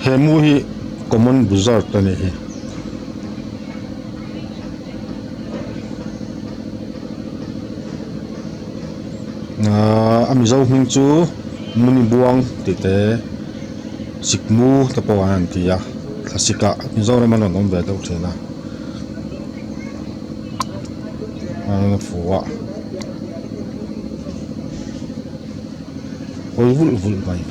He mu hi common buzzard a nih hi. Ahh a mizo hming chu muni buang tih te sikmu te pawh an han ti a thlasik ah Mizoram an rawn awm ve deuh thin a a fu a hawi vulh vulh mai.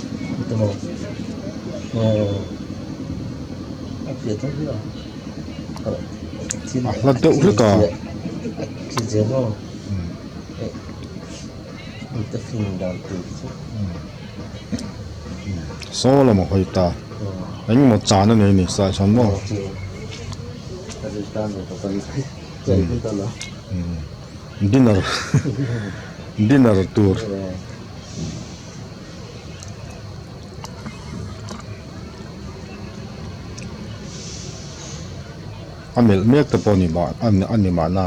A hla deuh hlek a. Saw lam a hawi ta engemaw chan a nei a ni sai sawn maw dinner dinner tur. A melh mek te pawh a ni mahna.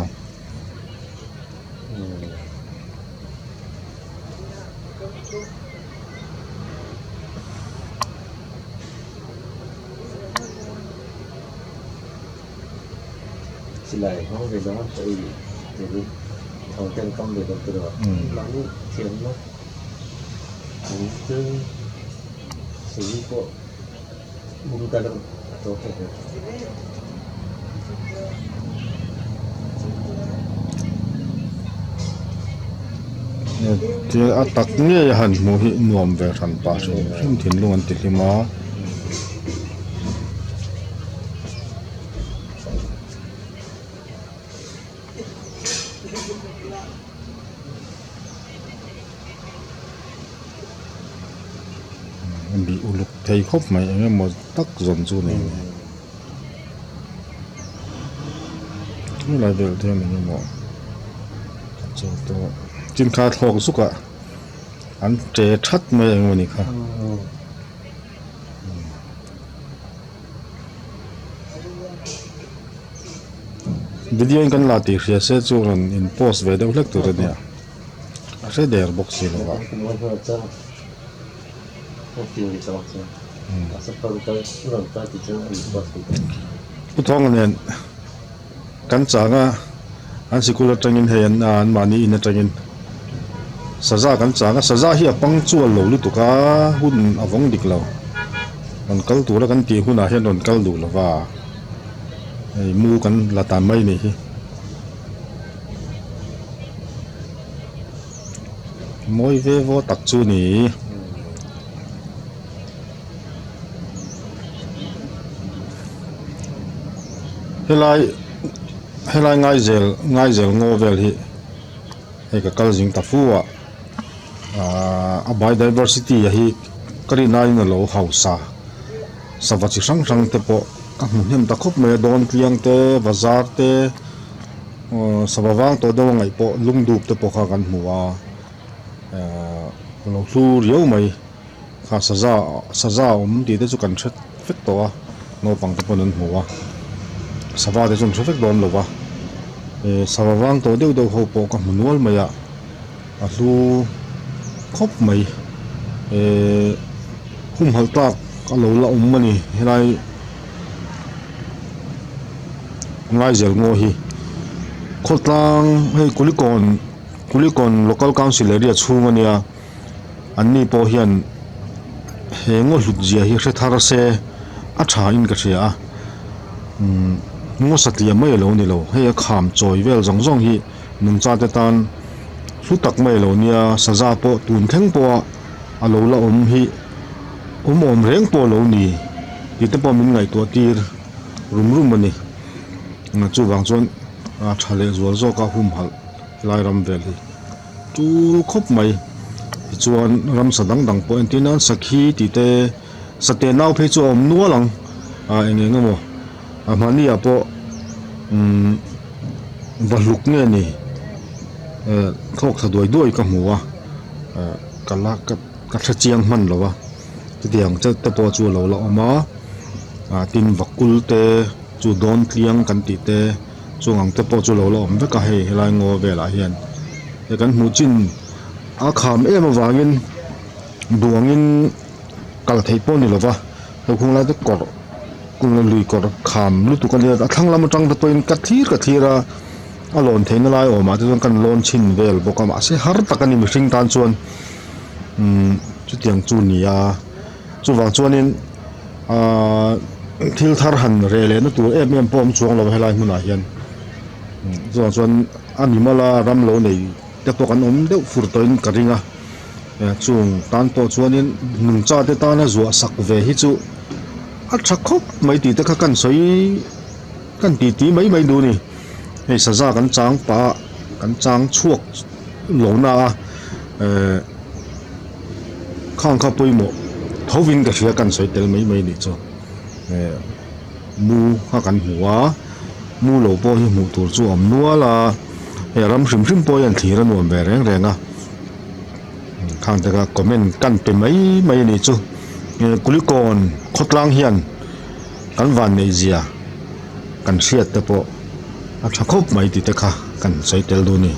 Silai hmang ve dang pawh i tel thau ten kam ve deuh tawh mahni thiamna an chu suzu pawh bum ta deuh a tawk ta hle. Thil a tak ngei a han hmuh hi nuam ve hran pah hrim hrim thinlung an ti hlim a. A bih uluk thei khawp mai eng emaw tak zawn chu a ni helai vel te hian eng emaw chaw tawh chin kha thlawk zuk a an che that mai eng emaw ni kha. Video in kan la tih hria se chu rawn in post ve deuh hlek tur a nia a hre der bawk si lo a. Pu Thawnga nen kan chang a an sikul atangin hei an anmahni in atangin saza kan chang a saza hi a pangchual lo lutuk a hun a vawng dik lo rawn kal tura kan tih hunah hian rawn kal duh lo va hei mu kan la tan mai a nih hi. Mawi ve vaw tak chu ni. Helai helai ngaizel ngaizel ngaw vel hi hei ka kal zing ta fu a ahh a biodiversity a hi ka rin aiin a lo hausa sava chi hrang hrang te pawh ka hmu hnem ta khawp mai a dawn tliang te bazar te Aw sava vang tawh deuh a ngaih pawh lungdup te pawh kha kan hmu a ehh a lo hlu riau mai kha saza saza awm tih te chu kan hre vek tawh a naupang te pawn an hmu a sava te chu an hre vek dawn lo va ehh sava vang tawh deuh deuh ho pawh ka hmu nual mai a a hlu khawp mai ehh humhalh tlak a lo la awm a ni helai. Ngaizel ngaw hi khawtlang hei kulikawn kulikawn local council area chhung ania an ni pawh hian he ngaw hlut zia hi hre thar se a tha in ka hria a umm ngaw satliah mai alo ni lo hei a kham chawi vel zawng zawng hi nungcha te tan hlu tak mai alo nia saza pawh tun thleng pawha alo la awm hi awm awm reng pawh alo ni tih te pawh min ngaihtuah tir rum rum a ni chuvang chuan a tha leh zual zawk a humhalh lai ram vel hi tul khawp mai tichuan ramsa dang dang pawh entir nan sakhi tih te sateh nau phei chu a awm nual ang ah eng eng emaw a hmani ah pawh umm va hluk nge ni eh thawk thla duai duai ka hmu a eh ka la ka hre chiang hman lo a chutiang che te pawh chu a lo la awm a ah tin vakul te chu dawn tliang kan tih te chung ang te pawh chu lo la awm vek a hei helai ngaw velah hian he kan hmuh chin a kham em avangin duangin kal theih pawh a ni lo va. He khung lai te kawr lui kawr kham lutuk a nia a thlang lam atang te pawhin ka thlir ka thlir a a lawn theihna lai awmah te chuan kan lawn chhin vel bawk a mahse har tak a ni mihring tan chuan umm chutiang chu a ni a chuvang chuanin ahh thil thar han reh leh na tur em em pawh a awm chuang lo a helai hmunah hian chuvang chuan a ni mala ram lo nei te pawh kan awm deuh fur tawhin ka ring a chung tan pawh chuanin nungcha te tana zuah sak ve hi chu a tha khawp mai tih te kha kan sawi kan tih tih mai mai duh a ni hei saza kan chang pah a kan chang chhuak lo na a ehh khang kha pawimawh tho in ka hria kan sawi tel mai mai a nih chu ehh mu kha kan hmu a mu lo pawh hi hmuh tur chu a awm nual a hei ram hrim hrim pawh hian thlir a nuam ve reng reng a khang te kha comment kan pe mai mai a nih chu kulikawn khawtlang hian kan van neih zia kan hriat te pawh a tha khawp mai tih te kha kan sawi tel dawn a ni.